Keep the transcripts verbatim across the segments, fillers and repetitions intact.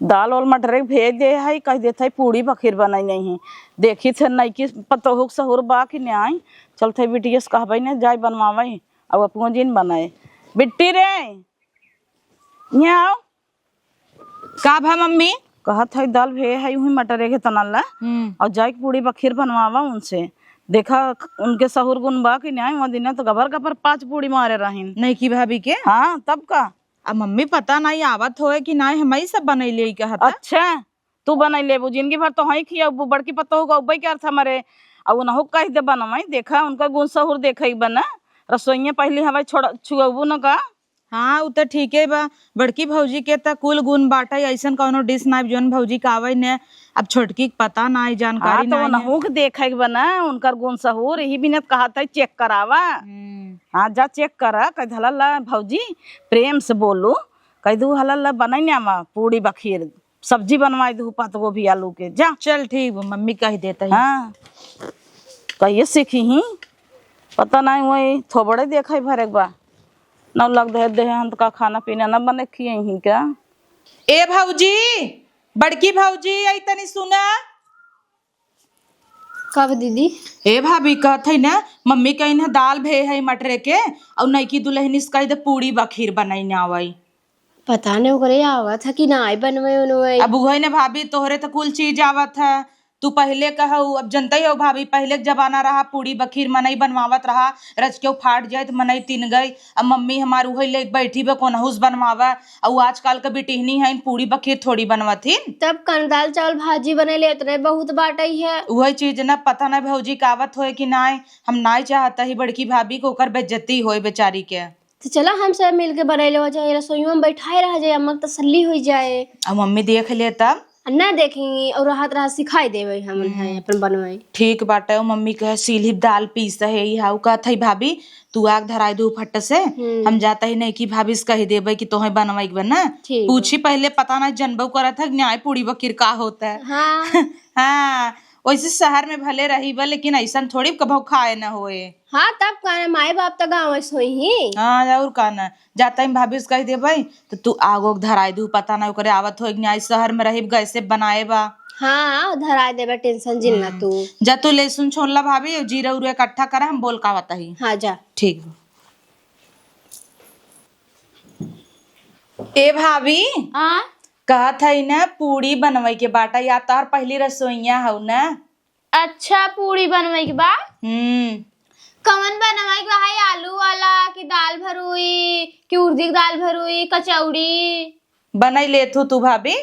दाल वाल मटरे के भेज दे है, कह देत है पूड़ी बखीर बनाई नहीं है। देखी थे नइकी पतोहू के सहूर बा कि नाई, चलत है बिटिया से कहबे न जाए बनवावे, अब अपनो जिन बनाए। बिट्टी रे, यहाँ आओ। का भा मम्मी? कहत है दाल भे है उही मटरे के तनल ला, हम्म। और जाए के पूड़ी बखीर बनवावा उनसे। देखा उनके सहूर गुन बा कि नाई, वहाँ दिने तो गबर गबर पाँच पूड़ी मारे रहीन। नइकी भाभी के? हाँ, तब का। अब मम्मी पता नाई आवत होए कि नाई, हमही सब बनैले ई कहत। अच्छा, तू बनाई लेबू, जिंदगी भर तोहई खियाबू, बड़की पतोहू गौबे के अर्थ हमरे। अब उनहु कह दे बनवाई, देखा उनका गुन सहूर देखे के बना। रसोइया पहली हवाई छोड़ छुअबू न का। हाँ, उ त ठीके बा। बड़की भौजी के त कुल गुण बाटे, अइसन कौनो डिश नाई जौन भौजी के आवे ने। अब छोटकी के पता नाई, जानकारी हाँ, तो नाई है। उनहु के देखे के बना, उनकर गुण सहूर, यही बिनत कहत है चेक करावा। हम्म। हाँ, जा चेक करा, कह दे, "हला ला भौजी, प्रेम से बोलू, कह दू हला ला बनाई ने आवा पूड़ी बखीर, सब्जी बनवाई दू पात गोभी आलू के, जा।" चल ठीक बा, मम्मी कह देत है। हाँ, कहिए सीखी ही, पता नाई वही थोबड़े देखे भरे के बा, नौ लाख दे दे हम तो का खाना पीना न बने खिए ही का। ए भौजी, बड़की भौजी, आई तनी सुना। कब दीदी? ए भाभी, कहत है ना, मम्मी कही ना दाल भे है मटरे के, और नइकी दुल्हनी से कह दे पूड़ी बखीर बनाई ना आवई। पता नहीं ओकरे आवत है कि नाई बनवे उनवे। अब उहे ने भाभी, तोहरे तो कुल चीज आवत है, तू पहले कहू, अब जनते हो भाभी, पहले के जमाना रहा, पूड़ी बखीर मनई बनवावत रहा, रच के फाट जाए तो मनई तीन गई। अब मम्मी हमार उहे ले बैठी बा, कोनहू से बनवावा। और आजकल के बिटिहनी है, पूड़ी बखीर थोड़ी बनवत ही। तब कन दाल चावल भाजी बने ले, इतने बहुत बाटे है। उहे चीज ना, पता ना भौजी का आवत होए कि नाय। हम नाय चाहता ही बड़की भाभी को ओकर बेइज्जती होए बेचारी के। तो चला हम सब मिल के बनाई लेवा जाए, रसोईया में बैठाए रहा जाए, अम्मा के तसल्ली होई जाए। अब मम्मी देख ले तब। आ ना देखी और रहत रहत सिखाई देवे हम हम्म। है अपन बनवाई। ठीक बाटे, ओ मम्मी कहे सीली दाल पीस है, ई हाउ कहत है भाभी, तू आग धराई दू फट से। हम्म। हम जाता ही नहीं कि भाभी से कह देबे कि तोहे बनवाई के बा ना। ठीक बा। पूछी पहले, पता ना जनबो करत है कि नाय पूड़ी बखीर का होता है। हाँ। हाँ, वैसे शहर में भले रही बा, लेकिन ऐसन थोड़ी कभो खाए न होए। हाँ, तब का ना, माई बाप तो गाँव से होई ही। हाँ, और का ना, जाता ही भाभी से कह देबे, तो तू आगो के धराई दू, पता ना ओकरे आवत होए कि नाई, शहर में रही, गैसे बनाए बा। हाँ, धराई देबे, टेंशन जिन ना हम्म। तू। जा तू लहसुन छोल ला भाभी, जीरा उरा इकट्ठा करा, हम बोल का आवत ही। हाँ, जा। ठीक बा। ए भाभी, हाँ? कहत है ना, पूड़ी बनवाई के बाटा, या तोहर पहली रसोईया हौ ना? अच्छा, पूड़ी बनवाई के बा? हम्म। कवन बनवाई के बा है? आलू वाला कि दाल भरुई कि उर्दी के दाल भरुई, कचौड़ी? बनाई लेथू तू भाभी?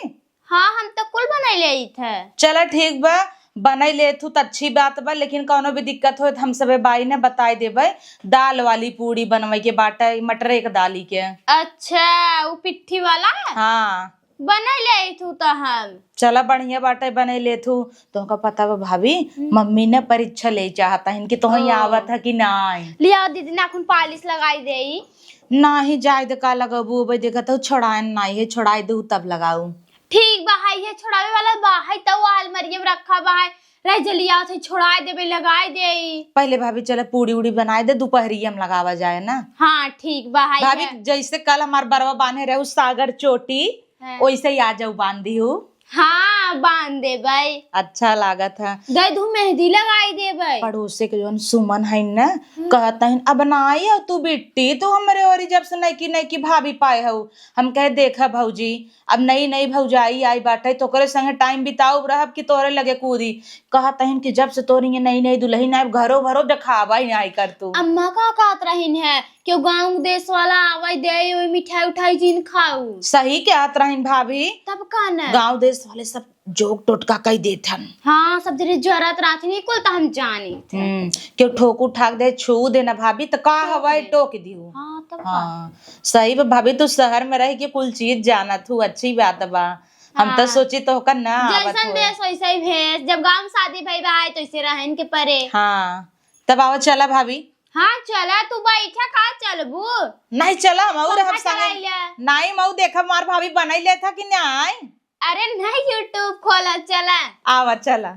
हाँ, हम तो कुल बनाई लेइत है। चला ठीक बा, बनाई लेथू त अच्छी बात बा, लेकिन कौनो भी दिक्कत होए त हम सबे बाई ने बताई देबे। दाल वाली पूड़ी बनवाई के बाटे, मटरे के दाली के। अच्छा, उ पिट्ठी वाला? हाँ। बनाई लेइत हूँ त हम। चला बढ़िया बाटे, बनाई लेत हूँ। तोहका पता बा भाभी, हम्म। मम्मी ने परीक्षा ले चाहता है कि तोहई ओ। आवत है कि नाई। लिया दीदी, नाखून पालिश लगाई देई। नाही, जाए दे, का लगबू, अबे देखत हूँ छोड़ाएन नाई है, छोड़ाई दू तब लगाऊ। ठीक बा, है ये छोड़ावे वाला बा, है तो वो अलमारिया में रखा बा, है रह जलिया थे, छोड़ाए देबे, लगाए देई। पहले भाभी चला पूड़ी उड़ी बनाए दे, दोपहरिया में लगावा जाए ना। हाँ ठीक बा, है भाभी। जैसे कल हमार बरवा बांधे रहे उ सागर चोटी, हाँ। वैसे ही आ जाऊ, बांध दिहू। हाँ, बांध देबे। अच्छा लागत है। दे दू मेहंदी लगाई देबे। पड़ोसे के जौन सुमन है न, हम्म। कहत है, "अब ना आई हो तू बिट्टी, तू हमरे ओरी जब से नईकी नईकी भाभी पाए हो।" हम कहे, "देखा भौजी, अब नई नई भौजाई आई बाटे, तो ओकरे संगे टाइम बिताउब रहब कि तोरे लगे कूदी?" कहत हइन कि जब से तोरी ये नई नई दुल्हन आए, घरो भरो देखावा ही नाई कर तू। अम्मा का कहत रहिन है कि गाँव देश वाला आवे दे, ओई मिठाई उठाई जिन खाऊ। सही कहत रहिन भाभी। तब का न? गाँव देश वाले सब जोक टोटका कई देत हन। हाँ, सब जने जरत रहत हन, कुल त हम जानी थे। हम्म, केहू ठोकू ठाक दे, छू दे ना भाभी, त का का हवाई दे? टोक दिहू। हाँ, तब का? हाँ, सही बा भाभी, तू शहर में रह के कुल चीज जानत हूँ, अच्छी बात बा। हम तो हाँ। सोची तोहका ना आवत जैसन होए। देश वैसे ही भेष। जब गाँव में शादी भई बा, तो ऐसे रहन के परे। हाँ, तब आवा चला भाभी। हाँ, चला, तू बैठा का चलबू? नहीं, चला, हम और हम पंखा संगे। चलाइला। नहीं, मऊ देखा, हमार भाभी बनाई लेत है कि नहीं? अरे नहीं, YouTube खोला, चला। आवा, चला।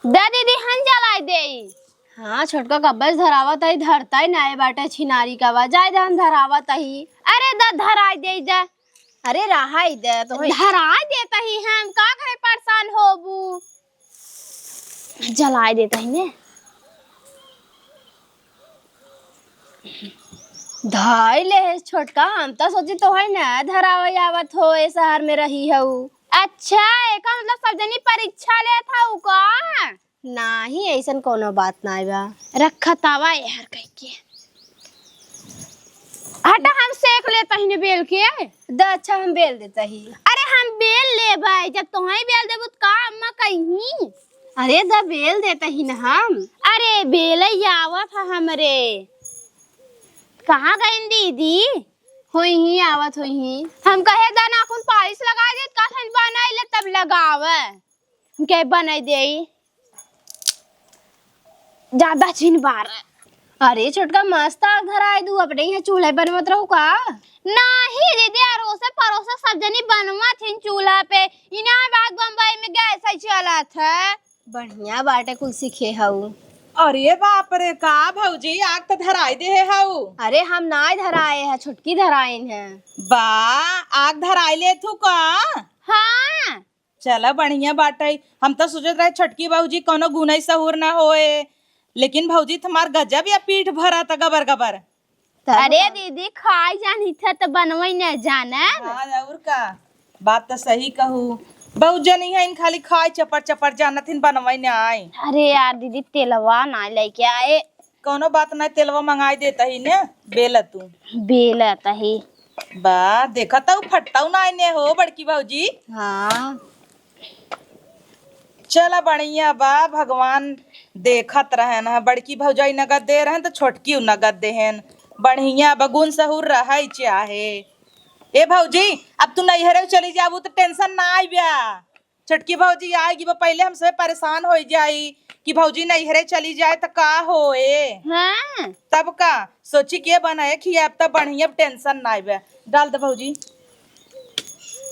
दा दीदी, हम जलाई देई। हाँ, छोटका कब्बे से धरावत ही, धरता ही नाय बाटे छिनारी का बा। जाए दे, हम धरावत ही। अरे द धराई दे द। अरे रहाई दे तो है। धराई देत ही हम, का करे परेशान होबू? जलाए देत ही ने। धाई ले है छोटका, हम तो सोची तो है ना धरावे आवत हो, ए शहर में रही हऊ। अच्छा, एका मतलब सब जनी परीक्षा लेत हऊ का? नाही, ऐसन कोनो बात नाही बा। रखा तावा यार कह के। हटा, हम सेक लेत ही ने बेल के। द अच्छा, हम बेल देत ही। अरे हम बेल लेबै, जब तोहई बेल देबू त का अम्मा कही? अरे द बेल देत ही न हम। अरे बेलई आवत ह हमरे। कहाँ गइन दीदी? होई ही, आवत होई ही। हम कहे द नाखून पालिश लगा देत, का थन बनाई ले तब लगावे। के बनाई देई। ज्यादा चिन बार। अरे छोटका, मस्त आग धराए दू, अपने यहाँ चूल्हा बनवत रहू का? नाही दीदी, अरोसे परोसे सब जनी बनवत हिन चूल्हा पे। इना बात बम्बई में गैस ही चलत है। बढ़िया बाटे, कुल सीखे हऊ। अरे बाप रे, का भौजी, आग त धराई दे हऊ। अरे हम नाय धराए है, छोटकी धराइन है। बा, आग धराई ले थू का? हाँ। चला, बढ़िया बाटे। हम तो सोचत रहे छोटकी भौजी कौनो गुनई सहूर ना होए, लेकिन भौजी तुम्हार गजब या पीठ भरा था गबर गबर। तब अरे का? दीदी, खाई जानी था तो बनवई न जाने। हाँ, और का? बात तो सही कहू। बहुत जनी है, इन खाली खाई चपर चपर जानत हिन, बनवई न आए। अरे यार दीदी, तेलवा ना लेके आए। कौनो बात ना, तेलवा मंगाई देता ही ने, बेला तू। बेला तही। बा, देखा तऊ फटताऊ ना आइने हो बड़की भौजी। हाँ। चला बढ़िया बा, भगवान देखत रहन ह, बड़की भौजाई नगद दे रहन त छोटकी उ नगद देहन। बढ़िया बा, गुन सहूर रहै चाहे। ए भौजी, अब तू नैहरे चली जाबू त टेंशन ना आइब्या। छोटकी भौजी आएगी, वो पहले हमसे परेशान हो जाई कि भौजी नैहरे चली जाए त का होए। हाँ। तब का सोची के बनाए कि अब त बढ़िया, टेंशन ना आवे। डाल दे भौजी।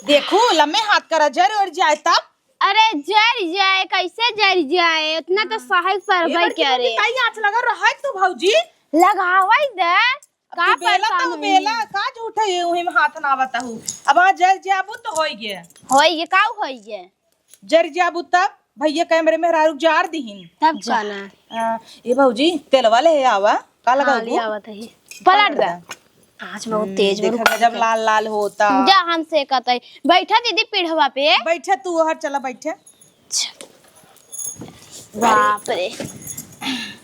देखू, लम्बे हाथ करा, जर उड़ जाए तब। अरे जर जाए, कैसे जर जाए? उतना तो हाँ। सहायक पर ए भाई बड़की क्या भौजी, रे? काई आँच लगा रहा है तू भौजी? लगावई दे। अब का तू बेला परेशान तो हुई? बेला, का झूठा ये उही में हाथ ना बताहू। अब आ जर जाबू तो होई गे। होई गे, का होई गे? जर जाबू तब भैया कैमरे में रारू जार दिहिन। तब जा। का ना? आ, ए भौजी, तेलवा ले आवा, का हाँ, लगाऊ ले तू? आवत है। पलट पलट दा। दा। आज बहुत हम्म, तेज देखा बा। गजब लाल लाल होता। जा, हम सेकत है। बैठा दीदी पीढ़वा पे। बैठा तू, हर चला बैठा। बाप रे।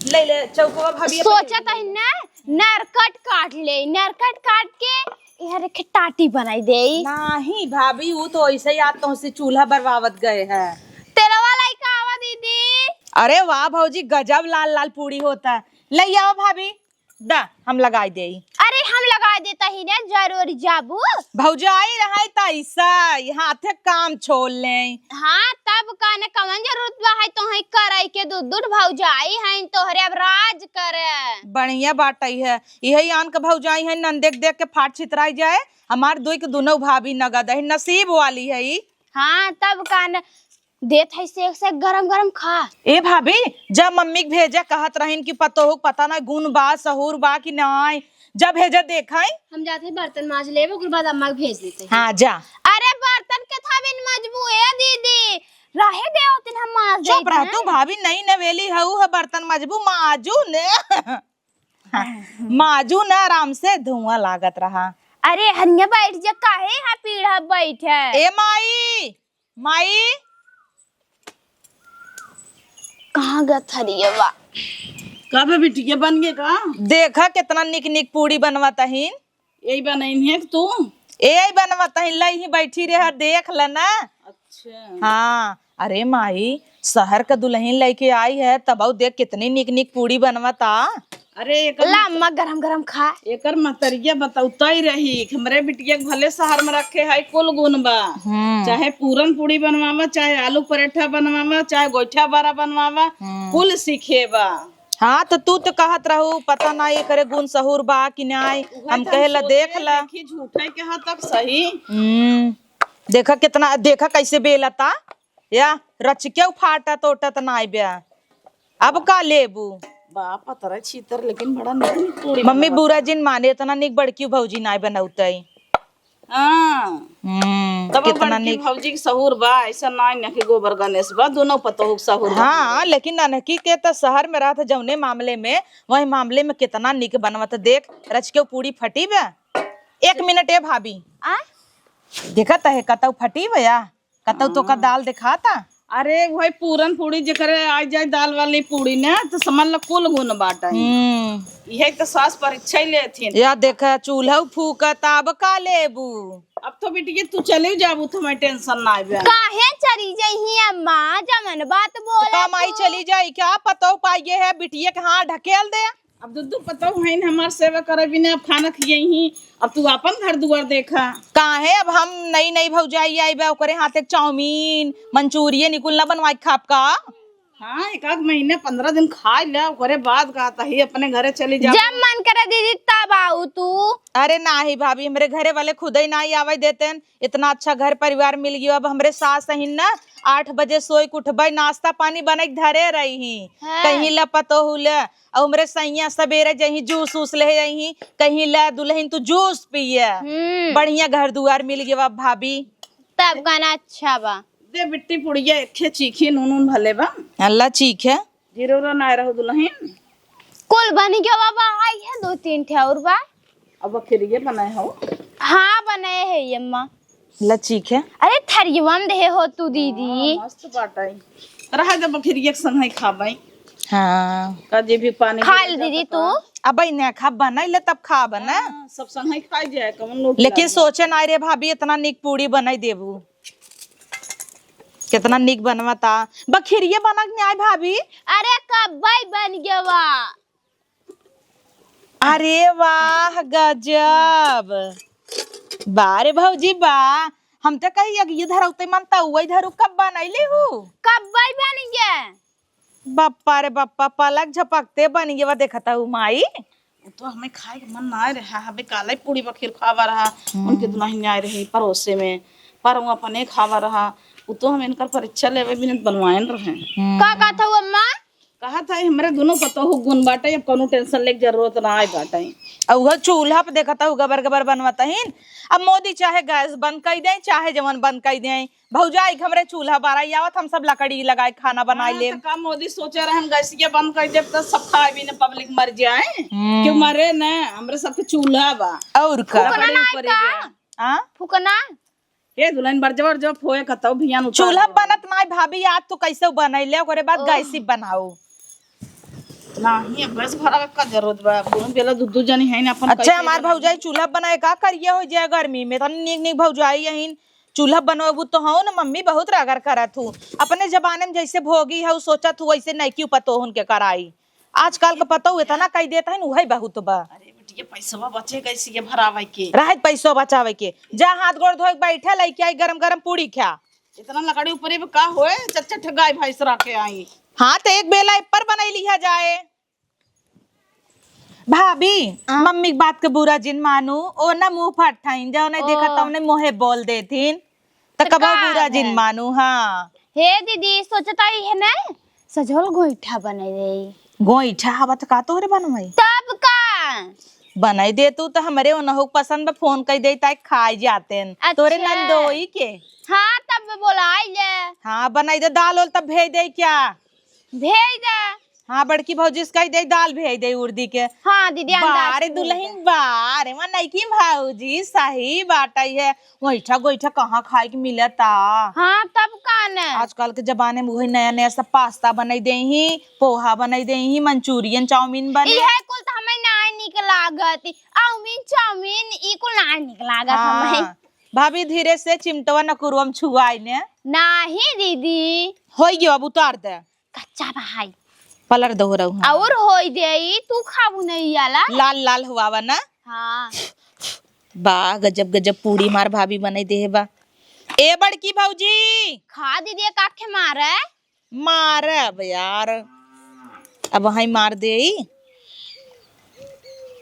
ले ले चौकवा भाभी अपन सोचत है ना, नरकट काट ले, नरकट काट के यहाँ रखे टाटी बनाई दे। नाही भाभी, वो तो ऐसे ही आज तोहसे चूल्हा बरवावत गए है। तेलवा लइका आवा दीदी। अरे वाह भौजी, गजब लाल लाल पूड़ी होता है। ले आओ भाभी, दा हम लगाई देई। अरे हम लगाई देता ही ने, जरूर जाबू। भौजाई रहाई त ऐसा, हाथे काम छोड़ ले। हाँ, तब का ने कवन जरूरत बा है तोहई करई के, दू दू भौजाई हैं तोहरे, अब राज करे। बढ़िया बाटई है, यही आन के भौजाई है, नंदे के देख के फाट छितराई जाए। हमार दुई के दुनो भाभी नगद है, नसीब वाली है ई। हाँ, तब का ने देत है सेक सेक गरम गरम खा। ए भाभी, जब मम्मी के भेजे कहत रहिन कि पतोहू के पता ना गुण बा, सहूर बा कि नाय, जब भेजे देखाई। हम जाते ही बर्तन माज लेबे, ओकर बाद अम्मा के भेज देते हैं। हाँ, जा। अरे बर्तन के था बिन मजबू ए दीदी, रहे दे ओतिन हम माज चुप देते रह हैं। तू भाभी, नई नवेली हऊ है, बर्तन मजबू माजू ने। हाँ, माजू ने आराम से धुआं लागत रहा। अरे हनिया बैठ जा, काहे यहाँ पीढ़ा बैठ है? ए माई, माई। कहाँ गत हरियवा? का बे बिटिया, बन गे का? देखा कितना निक निक पूड़ी बनवत हईन। यही बनइन है कि तू? ए बनवत हईन, लई ही बैठी रहे, देख लेना। अच्छा। हाँ, अरे माई, शहर का दुल्हन लइके आई है, तब देख कितनी निक निक पूड़ी बनवता। अरे एकर ला मत-, अम्मा, गरम गरम खा। एकर मतरिया बतौतई रही कि हमरे बिटिया के भले शहर में रखे है, कुल गुण बा। हम्म। चाहे पूरन पूड़ी बनवावा, चाहे आलू पराठा बनवावा, चाहे गोइठा बड़ा बनवावा, हम्म। कुल सीखे बा। हाँ, तो तू तो कहत रहू, पता ना एकरे गुण सहूर बा कि नाय। उहे हम तो कहे ला, सोचे, देख ला। देखी झूठे के हाँ तक सही। हम्म, देखा कितना, देखा कैसे बेलता। या रचिके फाटत ओटत नाय बे। अब का लेबू? बाप, पतरा छीतर, लेकिन बड़ा नीक नीक पूड़ी मम्मी, बनावत बुरा है। जिन माने, इतना नीक बड़की भौजी नाय बनौतई। हाँ। हम्म, तब कितना बड़की नीक। भौजी के सहूर बा, ऐसा नाय न कि गोबर गणेश बा, दोनों पतोह के सहूर बा। हाँ, लेकिन नन्हकी के त शहर में रहत, जौने मामले में, वही मामले में कितना नीक बनवत। देख, रच के पूड़ी फटी बा। एक मिनट ए भाभी। आ? देखत है, कतौ फटी बा या? कतौ तोका हाँ। दाल देखाता? अरे, वही पूरन पूड़ी जेकरे आ जाए दाल वाली पूड़ी ना, तो समझ ल कुल गुण बाटा है। हम्म। यही तो सास परीक्षा ही लेथिन। या देखा, चूल्हा फूकत, अब का लेबू? अब तो बिटिया तू चले जाबू, तो हमें टेंशन ना आवे। काहे चली जइही अम्मा, जमन बात बोला का माई तू? चली जाई क्या? पतौ पाइए है, बिटिया के हाथ ढकेल दे। अब दुद्दू पतौ हैं, हमार सेवा करे बिना अब खाना खियई ही, अब तू आपन घर दुआर देखा। काहे, अब हम नई नई भौजाई आई बा, ओकरे हाथे चाउमीन, मंचूरियन, ई कुल ना बनवाई खाब का? हाँ, एक आध महीने, पन्द्रह दिन खाई ले, ओकरे बाद का तही अपने घरे चली जा। जब मन करे दीदी, तब आऊ तू। अरे नाही भाभी, हमरे घरे वाले खुदे नाही आवे देतेन। इतना अच्छा घर परिवार मिल गयो। अब हमरे सास अहिन ना, आठ बजे सोई के उठबे, नाश्ता पानी बने के धरे रही ही। हाँ। कहीं ला पतोहू ले, और हमरे सैया सबेरे जही जूस उस ले जही, कहीं ला दुल्हन तू जूस पिए। हम्म। बढ़िया घर दुआर मिल गयो अब भाभी। तब कहना अच्छा बा। दे बिट्टी पुड़िया, एक खे चीखी, नून उन भले बा। अल्लाह चीख है। जीरो रो ना रहो दुल्हन। कुल बन गया बाबा, आई है दो तीन ठे और बा। अब खिरिये बनाए हो? हाँ, बनाए है ये अम्मा। ला चीख है। अरे थरियवा में दे हो तू दीदी। हाँ, मस्त बाटाई। रहा जब खिरिये के संग ही खाबाई। हाँ। का जे भी पानी खा गिरे ले दीदी जाता तू। का। अब ने खा बनाई ले तब खा बना। हाँ, सब संग ही खा जाए, कौन लोग लेकिन लागे? सोचे ना रे भाभी, इतना नीक पूड़ी बनाई देबू। कितना नीक बनवता। बखिरिये बनक न्याय भाभी। अरे कब्बई बन गवा। अरे वाह गजब। बा रे भौजी बा। हम तो कही अग ये धरौते मन त वही धरू कब बनैली हूँ। कब्बई बन गया। बप्पा रे बप्पा, पलक झपकते बन गवा देखत हऊ माई। उ तो हमें खाए के मन ना रहा, हबे काले पूड़ी बखीर खावा रहा, हम्म। उनके दुल्हन आए रही पड़ोसे में, पर वो अपने खावा रहा। उ तो हम इनकर परीक्षा लेवे बिना बनवाएन रहे। हम्म। का कहत हऊ अम्मा? कहत है हमरे दोनों पतोह गुण बाटे, अब कोनो टेंशन लेके जरूरत ना आए बाटे। अब वह चूल्हा पे देखत हऊ गबर गबर बनवत हीन। अब मोदी चाहे गैस बंद कर दे, चाहे जवन बंद कर दे, भौजाई के हमरे चूल्हा बाराई आवत, हम सब लकड़ी लगाए खाना बनाए हाँ, लेब। तो का मोदी सोचे रहन गैसिया बंद कर देब त सब खाए भी न पब्लिक मर जाए। हम्म। क्यों मरे न, हमरे सबके चूल्हा बा। और का? फुकना लकड़ी ना ऊपर का? ही बा। हाँ? फुकना? ए दुल्हन बर जबर जब फोए कतौ भियान उतार चूल्हा देबे। बनत नाय भाभी, आज तू कैसे बनैले, ओकरे बाद ओह। गैसी बनाओ। नाही, अब गैस भरा का जरूरत बा? अब दोनों बेला दू दू जनी है ना, अपन अच्छा, कैसे हमार बनाई? भौजाई चूल्हा बनाए का करिए हो जाए गर्मी में, तनी नीक नीक भौजाई यहीं चूल्हा बनवाबू तो हो ना मम्मी, बहुत रगड़ करत हूँ। अपने जमाने में जैसे भोगी है, सोचत हूँ वैसे नैकी पतोहन के कराई। आजकल के पतोह इतना कह देता है न, वही बहुत बा। अरे बिटिया, पैसवा बचे कैसे के भरावे के? रहे पैसवा बचावे के, जा हाथ गोड़ धोए के बैठा, लेके आई गरम गरम पूड़ी खा। इतना लकड़ी ऊपर ही का होए, चच्चा ठे गाय भैंस रखे आई। हाँ, तो एक बेला एक पर बनाई लिया जाए। भाभी, हाँ। मम्मी के बात के बुरा जिन मानू, ओ ना मुंह फट ठाइन, जाओ नहीं देखा ओ। तौने मोहे बोल देथिन, त त कबो का बुरा जिन है? मानू, हाँ। हे दीदी, सोचत आई है ना, सजोल गोईठा बनाई दे। गोईठा हवा त का तोहरे बनवाई? तब का? बनाई दे तू त हमरे ओनहु के पसंद बा, फोन कई दे ताई खाई जातेन। अच्छा। तोरे नंदोई के। हाँ, तब बोलाई ले। हाँ, बनाई दे, दाल ओल तब भेज दे क्या? भेज दे। हाँ, बड़की भौजी से कही दे, दाल भेज दे उर्दी के। हाँ, दीदी, अंदाज बारे से भेज दे। दुल्हन, बारे मा नइकी भौजी, सही बात है। गोईठा, गोईठा कहाँ खाए के मिलता? हाँ, तब का न? आजकल के जमाने में वही नया नया सब पास्ता बनाई दे ही, पोहा बनाई दे ही, मंचूरियन, चाउमीन बने। इहे कुल त हमें नाय निक लागत। आउमीन, चाउमीन, ई कुल नाय निक लागत हाँ। हमें। भाभी, धीरे से चिमटवा नकुरवा में छुआई ने। नाही दीदी। होई गयो, अब उतार दे। कच्चा बा हाई। पलर दो रहू, हाँ। और होई देई, तू खाबू नहीं आला। लाल लाल हुआवा ना। हाँ। बा, गजब गजब पूड़ी मार भाभी बनाई देहे बा। ए बड़की भौजी। खा दीदी, एक आखे मारे। मारे अब यार। अब हाई मार देई।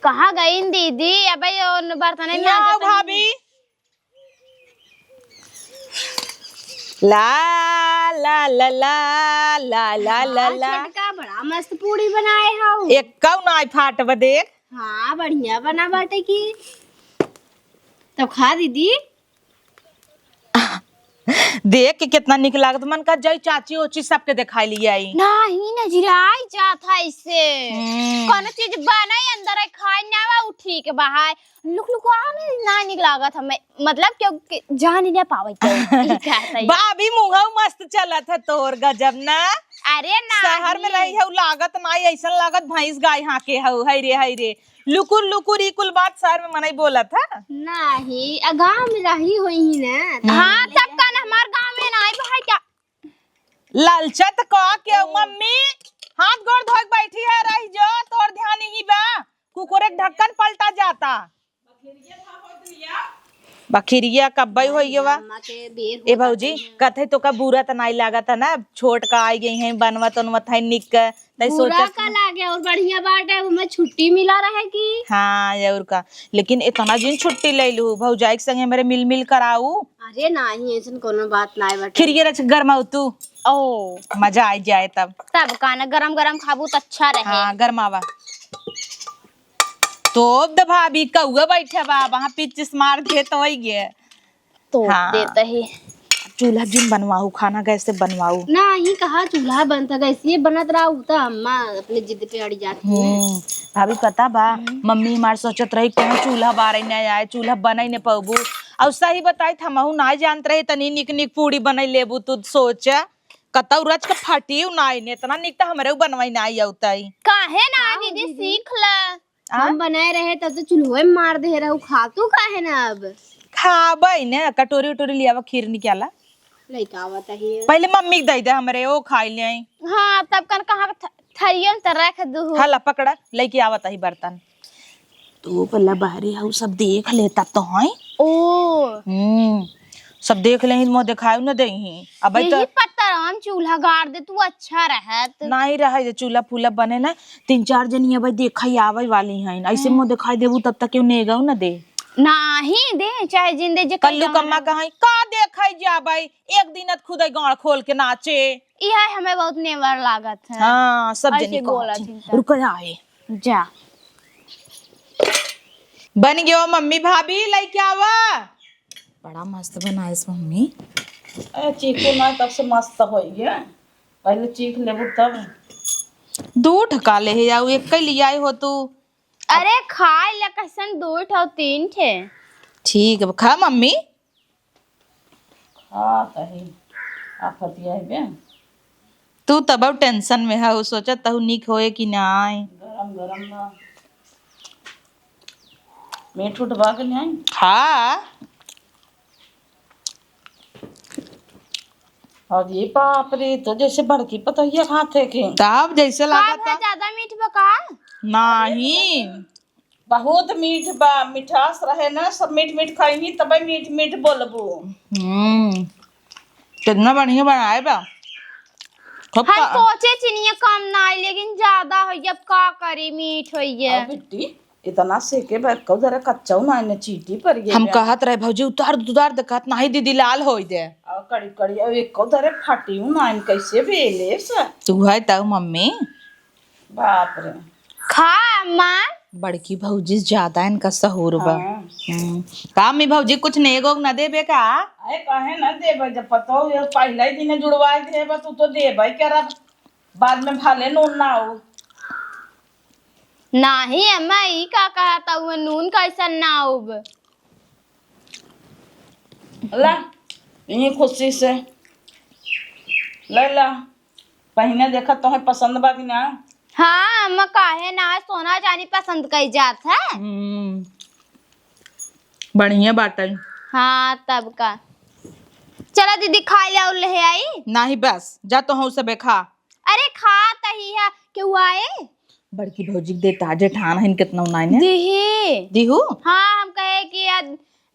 कहाँ गईन दीदी? अबे यो बर्तन लाओ मांजत भाभी। ला, ला, ला, ला। हाँ, छोटका बड़ा मस्त पूड़ी बनाए हऊ। एक कौ नाई फाटब देख। हाँ, बढ़िया बना बाटे की। तब खा दीदी। देख के कितना निक लागत, मन का जाई चाची ओची सबके देखाई लियाई। नाही, नजराई जात है इससे। हम्म। कोनो चीज बनाई अंदर है, खाए ना आवा, उ ठीक बा है। लुक लुक आ ना, ना निक लागत हमें, मतलब क्यों कि जान ही ना पावे क्यों। ई कहत है। भाभी मुँहऊ मस्त चलत है तोर, गजब ना। अरे नाही। शहर में रही हऊ, लागत नाही, ऐसन लागत भैंस गाय हाँके हऊ, है रे, है रे। लुकुर लुकुर ई कुल बात शहर में मनई बोलत है। नाही, आ गाँव में रही होई ही ना। हाँ, तब का ना, हमार गाँव में नाही बा है क्या? ललचत का के मम्मी हाथ गोड़ धोए के बैठी है, रही जो, तोर ध्यान ही बा। कुकुर एक ढक्कन पलटा जाता। बखिरिया कब्बई होई गवा। अम्मा के बेर ए होता भौजी, है। कथे तो का बुरा त नाई लागत है ना, छोट का आई गई है, बनवत उनवत है निक के, तई बुरा सोचत का लागे, और बढ़िया बात है, हमें छुट्टी मिला रहे की। हाँ, और का, लेकिन इतना दिन छुट्टी ले लू, भौजाई के संगे मेरे मिल मिल कराऊ। अरे नाही, ऐसन कोनो बात नाही बाटे। खिरिये रच गरमाऊ तू। ओ। मजा आई जाए तब। तब का ना, गरम गरम खाबू त अच्छा रहे। हाँ, गरमावा। तोप द भाभी, कौआ बैठे बा, वहाँ पिचिस मार दे तो वही गे। तोप हाँ। देत ही। चूल्हा जिन बनवाऊ, खाना गैस से बनवाऊ। नाही, कहा चूल्हा बनता, गैस ये बनत रहा, उ त अम्मा अपने जिद पे अड़ जाती है। हम्म, भाभी पता बा, हम्म। मम्मी हमार सोचत रही कौन चूल्हा बारे न आए, चूल्हा बने न पौबू। और सही बताई त हमहू ना जानत रही तनी निक निक पूड़ी बने लेबू, तू सोच। कतौ रच के फटियो नाई ने, इतना निक त हमरे बनवाई नाई आवतई। काहे ना हाँ, दीदी, दीदी। सीख ल। आ? हम बनाए रहे तब तो चूल्हे में मार दे रहू, खा तू काहे ना अब? खाबई ने, कटोरी उटोरी लियावा, खीर निकाला। लइका आवत ही। पहले मम्मी के दे दे हमरे, ओ खाई ले आई। हाँ, तब कन कहाँ थ-, थरियन त रख दू। हला पकड़ा, लेके आवत ही बर्तन। तू पहला बाहरी हऊ, सब देख लेता तो हैं। ओ। हम्म, सब देख ले, मुँह देखाई न देही। अब यही तो पत्थर हम चूल्हा गाड़ दे, तू अच्छा रहत। नहीं रहे जे चूल्हा फूल्हा बने ना, तीन चार जनी अब देखा ही आवे वाली हैं। ऐसे हम्म। मुँह दिखाई देबू तब तक क्यों नेगऊ न दे। नाही दे, चाहे जिंदे जे कल्लू कहीं कम्मा कहीं का देखा ही जाबे, एक दिन अत खुदे गाड़ खोल के नाचे। इहे हमें बहुत नेवर लागत है। हाँ, सब ऐसे जनी बोला कहत हैं। चिंता। रुक आए। जा। बन गयो मम्मी भाभी, लेके आवा। बड़ा मस्त बनाइस मम्मी। अरे चीखो ना, तब से मस्त होई गया। पहले चीख लेबू तब। दू ठका ले हे जाऊ, एक कई लियाई हो तू। अरे खाए ले कैसन दू ठो तीन ठे। ठीक है, खा मम्मी। हाँ, तही आफत यही बे। तू तब अब tension में हऊ, सोचत हऊ निक होए कि नाई। गरम गरम बा। मीठ उठ बा कि नाई? हाँ। अरे बाप रे, तो जैसे बड़की पतोहिया खाते के। तब जैसे का लागत बा, ज्यादा मीठ बा का? नाही। बहुत मीठ बा, मिठास रहे ना, सब मीठ मीठ खइनी, तबे मीठ मीठ बोलबू। हम्म, कितना बढ़िया बनाए बा। खूब हम का- सोचे चीनिया कम ना आई, लेकिन ज्यादा होई, अब का करी, मीठ होई है। अब बिट्टी, इतना सेके बा, कौ जरा कच्चा ना, इन्हें चीटी पड़ गई हम बा। कहत रहे, "भौजी, उतार, उतार दे," कहत, "नाही दीदी, लाल होई दे।" और कड़ी कड़ी, अब एक कौ जरा फाटी ना, इन कैसे बेले से? तू है तऊ मम्मी। बाप रे। खा अम्मा। बड़की भौजी से ज्यादा इनका सहूर बा। हाँ। हम्म। का अम्मी भौजी कुछ नेगो न देबे का? अरे काहे न देबे, जब पतोह ये पहले ही दिन जुड़वाए देबे, तू तो देबे करब, बाद में भले नून ना हो। नाही अम्मा, ई का कहत हऊ, नून कैसन ना होब? ला, यहीं खुशी से ले ला। पहिने देखा तोहे पसंद बा कि ना? हाँ, अम्मा, काहे ना, सोना चानी पसंद कई जात है। हम्म, बढ़िया बाटे। हाँ, तब का। चला दीदी, खाए ले और ले आई। नाही, बस, जा तो हूँ सबे खा। अरे, खा तही है, केहू आए? बड़की भौजी के देता, जेठान हइन, कितना उनाइन है। दिही। दिहू? हाँ, हम कहे कि यार,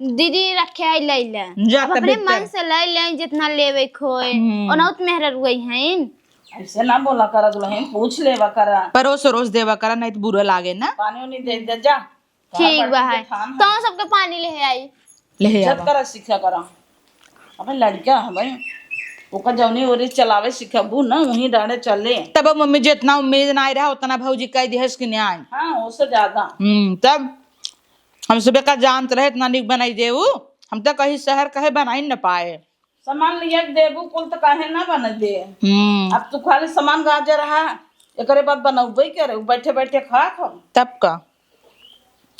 दीदी रखे है, ले ले। जा अब तब अपने देख मन कर। से ले ले, जितना लेवे के होए। हम्म। ओनहु त मेहररुए हैं। ऐसे ना बोला करा दुल्हन, पूछ लेवा करा। परोस रोस देवा करा, नहीं तो बुरा लागे ना। पानी उनी दे दे जा। ठीक बा है। तो सबके पानी ले आई। ले इज्जत आवा। करा, सीखा करा। अबे लड़का है भाई। ओकर जौनी ओरी चलावे सिखबू ना, वहीं डांडे चले। तब मम्मी जितना उम्मीद नाहीं रहा, उतना भौजी कह दिहस कि न्याय। हाँ, ओसे ज्यादा। हम्म, तब हम सुबह का जानत रहे, इतना निक बनाई देऊ। हम तो कहीं शहर कहे बनाई न पाए। सामान लिया के देबू कुल, तो काहे ना बने दे। हम्म। अब तू खाली सामान गाजर रहा, एकरे बाद बनौबे करे, उ बैठे बैठे खा खा। तब का?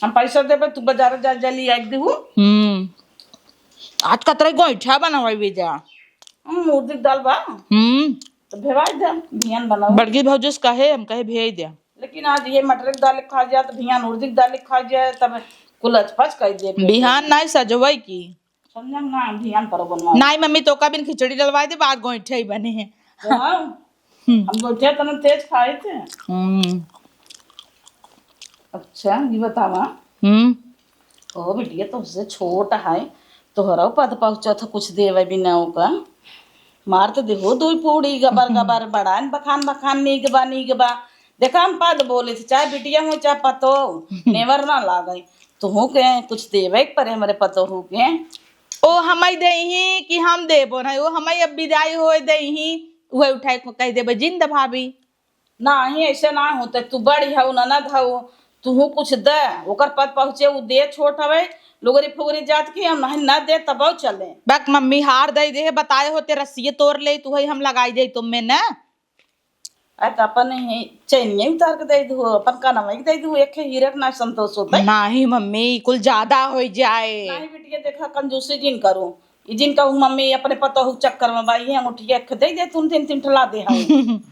हम पैसा देबे, तू बाजार जा, जा लिया के देहू। हम्म। आज कतरे गोइठा बनवाई जा। हम्म, उर्दी के दाल बा। हम्म। तो भेवाई दे, भियान बनाऊ। बड़की भौजी से कहे, हम कहे भेज दे। लेकिन आज ये मटर के दाल खा जाए, तो भियान उर्दी के दाल खा जाए, तब कुल अचपच कर दे। बिहान नाहीं सजवई की। संजम ना, भियान पर बनवा। नाहीं मम्मी, तो का बिन खिचड़ी डलवाई दे, बाद गोइठे ही बने हैं। तो हाँ, हम्म। हम गोइठे तना तेज खाए थे। हम्म। अच्छा, ये बतावा। हम्म। ओ बिटिया, तुमसे छोट है, तोहरा पद पहुँचत है, कुछ देवे बिना ओका। मार तो देहो दुई पूड़ी गबर गबर, बड़ान बखान बखान, नीक बा, नीक बा। देखा, हम पद बोले थे, चाहे बिटिया हो, चाहे पतो, नेवर ना लागे। तुहू के कुछ देवे के परे हमरे पतोहू के। ओ हमई देही कि हम देबो ना, ओ हमई अब विदाई होए देही, उहे उठाए को कह देबे, "जिंद भाभी।" नाही, ऐसे ना होते, तू बड़ी हऊ, ननद हऊ, तुहू कुछ दे, ओकर पद पहुँचे, उ दे, छोट हवे, लुगरी फुगरी जात की, हम नहीं न दे, तबो चले। बक मम्मी, हार दे दे, बताए होते रस्सिये तोड़ ले, तू है हम लगाई दे तुम में न। अरे, तो अपन ही चैनिया उतार के दे दू, अपन कनवा के दे दू, एक हीरे के ना संतोष होता है। नाही मम्मी, कुल ज्यादा हो जाए। नाही बिटिया, देखा, कंजूसी जिन करू। ई जिन कहू, "मम्मी, अपने पतोहू के चक्कर में बाई, ये अंगूठिया एक दे दे, तुम तीन, तीन ठला दे हऊ।"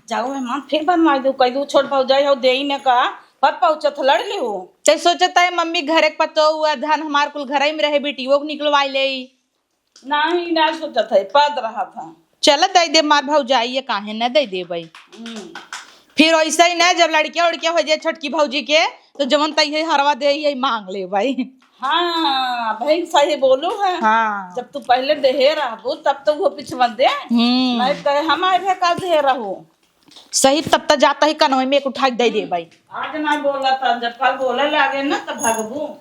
जाओ मेहमान, फिर बनवाई दू, कह दू, "छोट भौजाई हऊ, देई ने का, पत पहुँचत लड़ लिहू।" ते सोचत है, मम्मी, घरे के पतोहू है, धन हमार कुल घरे में रहे, बेटी वो निकलवाई ले। नाही, ना सोचत है, पद रहा था। चल, दे दे मार भौजाई, ये काहे न दे दे भाई। हम्म। फिर वैसे ही ना, जब लड़किया उड़किया हो जाए छोटकी भौजी के, तो जवन तई है हरवा दे, यही मांग ले भाई। हाँ, बहन सही बोलू है। हाँ। जब तू पहले देहे रहबू, तब तो वो पिछवा दे। हम्म। नहीं कहे हम आए भे का दे रहू। सही, तब तो जाता ही कनवे में एक उठा के दे दे भाई। आज ना बोला था, जब कल बोले लागे ना, तब भगबू।